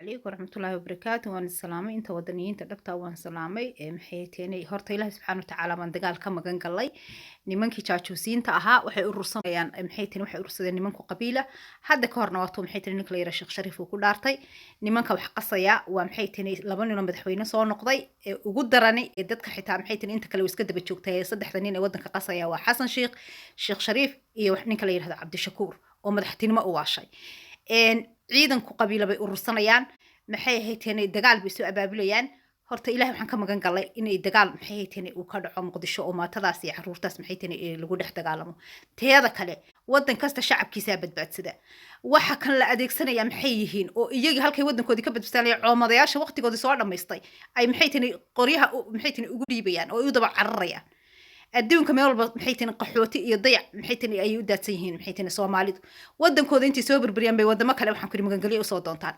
Calaykum waraxmatullaahi wabarakaatu. Waan salaamay inta wadaniyiinta dhabta, waan salaamay. Maxay teenay? Horta Ilaahi subxaana watacaala baan dagaal ka magan galay. Nimankii jaajuusiinta ahaa waxay urursanayaan, maxay teen, waxay urursadeen nimanku qabiila. Hadda ka horna waatuu, maxay teen, ninka la yidhaha Sheekh Shariif uu ku dhaartay. Nimanka wax qasaya waa, maxay teen, laba ninoo madaxweyne soo noqday ee ugu darani ee dadka xitaa, maxay teen, inta kale way iska daba joogtay. Ee saddexda nin ee waddanka qasaya waa Xasan Sheekh, Sheekh Shariif iyo ninka la yidhahdo Cabdishakuur oo madaxtinimo u waashay. Ciidanku qabiila bay urursanayaan, maxay ahayd, dagaal bay soo abaabulayaan. Horta Ilahay waxaan ka magan galay inay dagaal, maxay ahayd, uu ka dhaco Muqdisho oo maatadaas iyo caruurtaas, maxay tahay, lagu dhex dagaalamo. Teeda kale, wadan kasta shacabkiisaa badbaadsada. Waxa kan la adeegsanaya maxay yihiin oo iyagii halkay wadankoodii ka badbaadsanaya, coomadayaasha waqtigoodii soo dhammaystay ay, maxay tahay, qoryaha maxay tahay, ugu dhiibayaan oo ay u daba cararayaan? Adduunka meel walba, maxay tahay, qaxooti iyo dayac, maxay tahay, ayay u daadsan yihiin. Maxay tahay, Soomaalidu wadankooda intay soo burburiyaan bay wadamo kale, waxaan ku yidhi, magangelyo usoo doontaan.